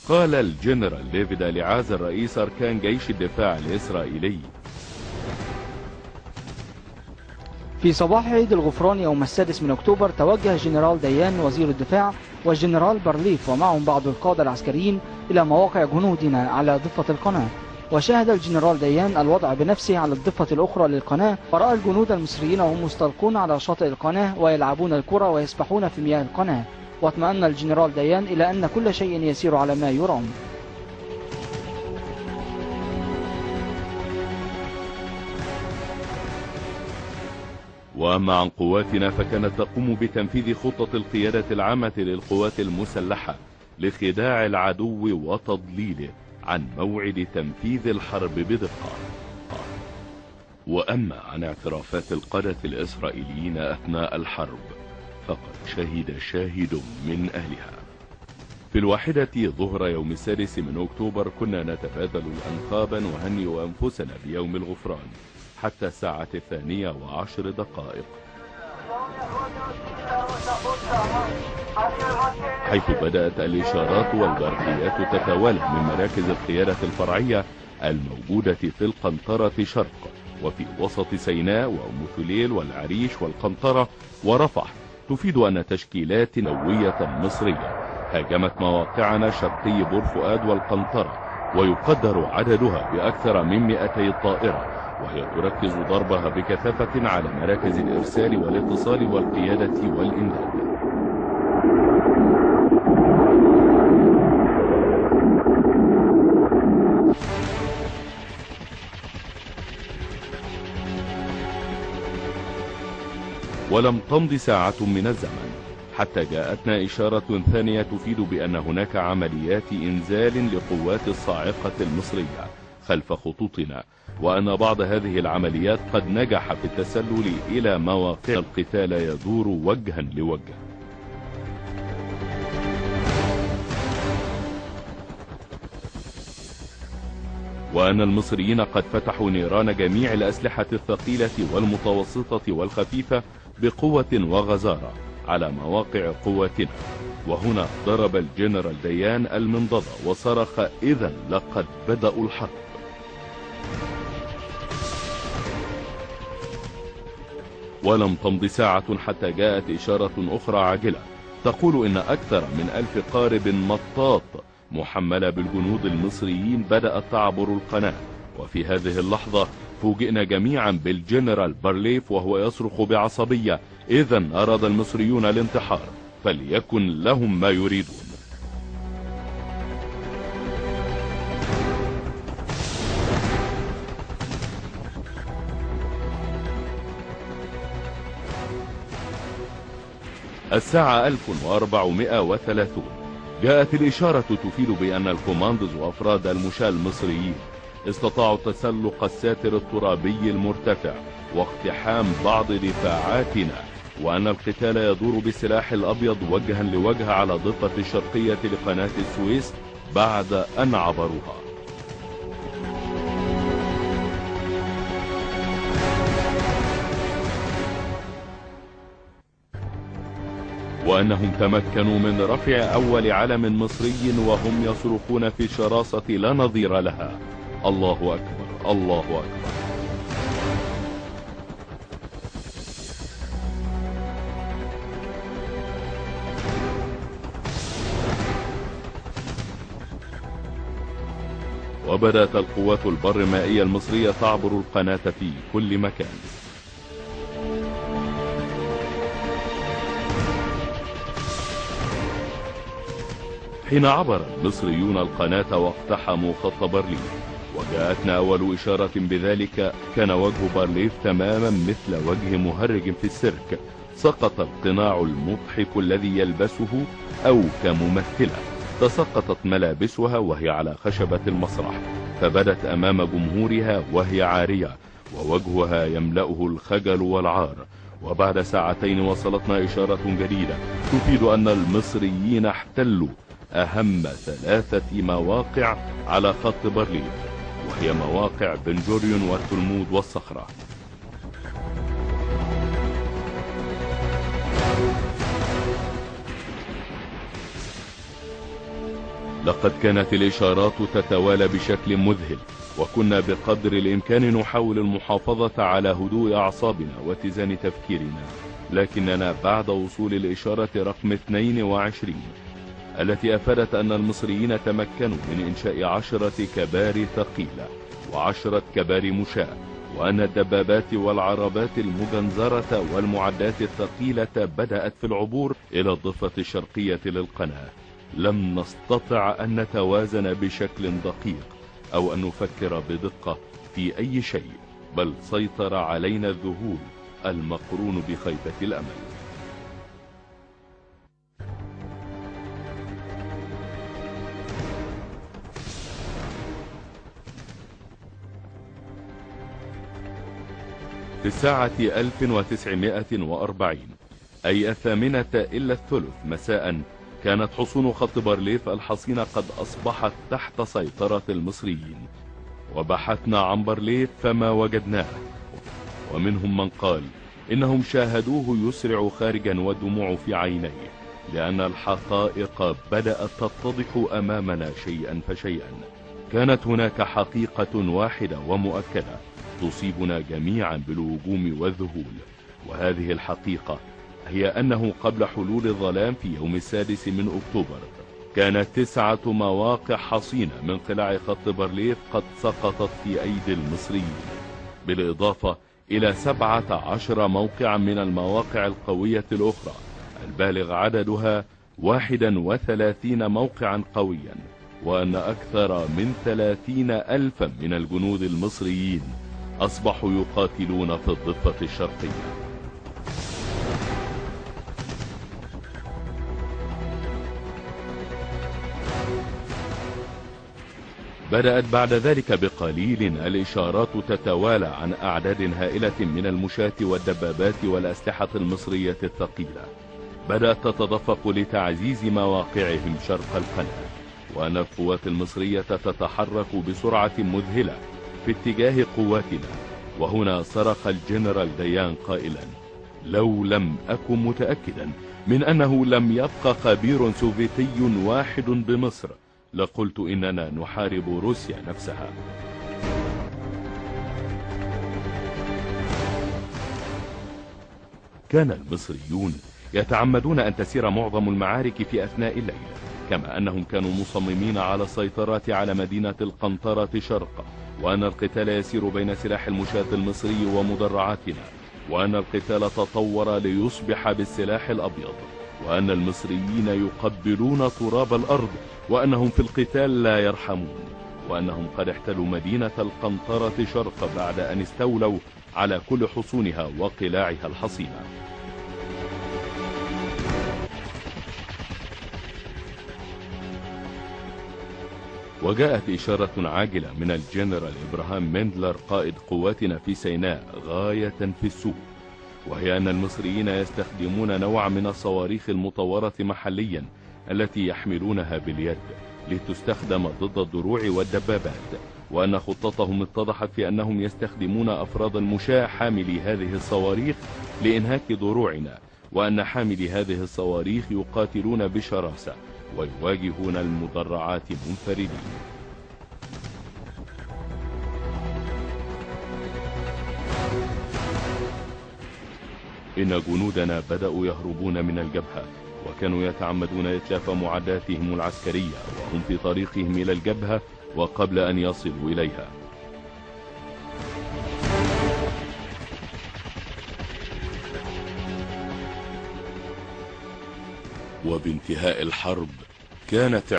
قال الجنرال ديفيد أليعازر رئيس أركان جيش الدفاع الإسرائيلي: في صباح عيد الغفران يوم 6 أكتوبر توجه جنرال ديان وزير الدفاع والجنرال بارليف ومعهم بعض القادة العسكريين إلى مواقع جنودنا على ضفة القناة. وشاهد الجنرال ديان الوضع بنفسه على الضفة الأخرى للقناة، ورأى الجنود المصريين وهم مستلقون على شاطئ القناة ويلعبون الكرة ويسبحون في مياه القناة. واطمأن الجنرال ديان إلى أن كل شيء يسير على ما يرام. وأما عن قواتنا فكانت تقوم بتنفيذ خطة القيادة العامة للقوات المسلحة لخداع العدو وتضليله عن موعد تنفيذ الحرب بدقة. وأما عن اعترافات القادة الإسرائيليين أثناء الحرب فقد شهد شاهد من أهلها. في 1 ظهر يوم 6 أكتوبر كنا نتبادل الأنخاب ونهنئ أنفسنا بيوم الغفران حتى الساعة 12:10، حيث بدأت الإشارات والبرقيات تتوالى من مراكز القيادة الفرعية الموجودة في القنطرة شرق وفي وسط سيناء وأم ثليل والعريش والقنطرة ورفح، تفيد أن تشكيلات نووية مصرية هاجمت مواقعنا شرقي بور فؤاد والقنطرة، ويقدر عددها بأكثر من 200 طائرة، وهي تركز ضربها بكثافة على مراكز الإرسال والاتصال والقيادة والإمداد. ولم تمض ساعة من الزمن حتى جاءتنا إشارة ثانية تفيد بأن هناك عمليات إنزال لقوات الصاعقة المصرية خلف خطوطنا، وأن بعض هذه العمليات قد نجح في التسلل إلى مواقع القتال يدور وجها لوجه. وأن المصريين قد فتحوا نيران جميع الأسلحة الثقيلة والمتوسطة والخفيفة بقوة وغزارة على مواقع قواتنا. وهنا ضرب الجنرال ديان المنضدة وصرخ: إذن لقد بدأوا الحرب. ولم تمض ساعة حتى جاءت إشارة أخرى عاجلة تقول إن أكثر من 1000 قارب مطاط محملة بالجنود المصريين بدأت تعبر القناة. وفي هذه اللحظة فوجئنا جميعا بالجنرال بارليف وهو يصرخ بعصبية: إذن أراد المصريون الانتحار، فليكن لهم ما يريدون. الساعة 1430 جاءت الإشارة تفيد بأن الكوماندوز وأفراد المشاة المصريين استطاعوا تسلق الساتر الترابي المرتفع واقتحام بعض دفاعاتنا، وأن القتال يدور بالسلاح الأبيض وجها لوجه على الضفة الشرقية لقناة السويس بعد أن عبروها. وأنهم تمكنوا من رفع أول علم مصري وهم يصرخون في شراسة لا نظير لها: الله أكبر، الله أكبر. وبدأت القوات البرمائية المصرية تعبر القناة في كل مكان. حين عبر المصريون القناة واقتحموا خط بارليف وجاءتنا أول إشارة بذلك، كان وجه بارليف تماما مثل وجه مهرج في السيرك. سقط القناع المضحك الذي يلبسه أو كممثلة، تسقطت ملابسها وهي على خشبة المسرح، فبدت أمام جمهورها وهي عارية ووجهها يملأه الخجل والعار. وبعد ساعتين وصلتنا إشارة جديدة تفيد أن المصريين احتلوا أهم 3 مواقع على خط بارليف، وهي مواقع بن جوريون والتلمود والصخرة. لقد كانت الإشارات تتوالى بشكل مذهل، وكنا بقدر الإمكان نحاول المحافظة على هدوء أعصابنا واتزان تفكيرنا، لكننا بعد وصول الإشارة رقم 22 التي أفادت أن المصريين تمكنوا من إنشاء 10 كباري ثقيلة و10 كباري مشاة، وأن الدبابات والعربات المجنزرة والمعدات الثقيلة بدأت في العبور إلى الضفة الشرقية للقناة، لم نستطع أن نتوازن بشكل دقيق أو أن نفكر بدقة في أي شيء، بل سيطر علينا الذهول المقرون بخيبة الأمل. في الساعة 1940 أي 8:03 مساء كانت حصون خط بارليف الحصينة قد أصبحت تحت سيطرة المصريين، وبحثنا عن بارليف فما وجدناه، ومنهم من قال إنهم شاهدوه يسرع خارجا والدموع في عينيه، لأن الحقائق بدأت تتضح أمامنا شيئا فشيئا. كانت هناك حقيقة واحدة ومؤكدة تصيبنا جميعا بالوجوم والذهول، وهذه الحقيقة هي أنه قبل حلول الظلام في يوم 6 من أكتوبر كانت 9 مواقع حصينة من قلاع خط بارليف قد سقطت في أيدي المصريين، بالإضافة إلى 17 موقعا من المواقع القوية الأخرى البالغ عددها 31 موقعا قويا، وأن أكثر من 30,000 من الجنود المصريين أصبحوا يقاتلون في الضفة الشرقية. بدأت بعد ذلك بقليل الإشارات تتوالى عن أعداد هائلة من المشاة والدبابات والأسلحة المصرية الثقيلة، بدأت تتدفق لتعزيز مواقعهم شرق القناة، وأن القوات المصرية تتحرك بسرعة مذهلة في اتجاه قواتنا. وهنا صرخ الجنرال ديان قائلا: لو لم أكن متأكدا من أنه لم يبقى خبير سوفيتي واحد بمصر لقلت إننا نحارب روسيا نفسها. كان المصريون يتعمدون أن تسير معظم المعارك في أثناء الليل، كما أنهم كانوا مصممين على السيطرة على مدينة القنطرة شرق، وأن القتال يسير بين سلاح المشاة المصري ومدرعاتنا، وأن القتال تطور ليصبح بالسلاح الأبيض، وأن المصريين يقبلون تراب الأرض، وأنهم في القتال لا يرحمون، وأنهم قد احتلوا مدينة القنطرة شرق بعد أن استولوا على كل حصونها وقلاعها الحصينة. وجاءت إشارة عاجلة من الجنرال إبراهام مندلر قائد قواتنا في سيناء غاية في السوء، وهي أن المصريين يستخدمون نوع من الصواريخ المطورة محليا التي يحملونها باليد لتستخدم ضد الدروع والدبابات، وأن خطتهم اتضحت في أنهم يستخدمون أفراد المشاة حاملي هذه الصواريخ لإنهاك دروعنا، وأن حاملي هذه الصواريخ يقاتلون بشراسة ويواجهون المدرعات منفردين. إن جنودنا بدأوا يهربون من الجبهة، وكانوا يتعمدون إتلاف معداتهم العسكرية وهم في طريقهم إلى الجبهة وقبل أن يصلوا إليها. وبانتهاء الحرب كانت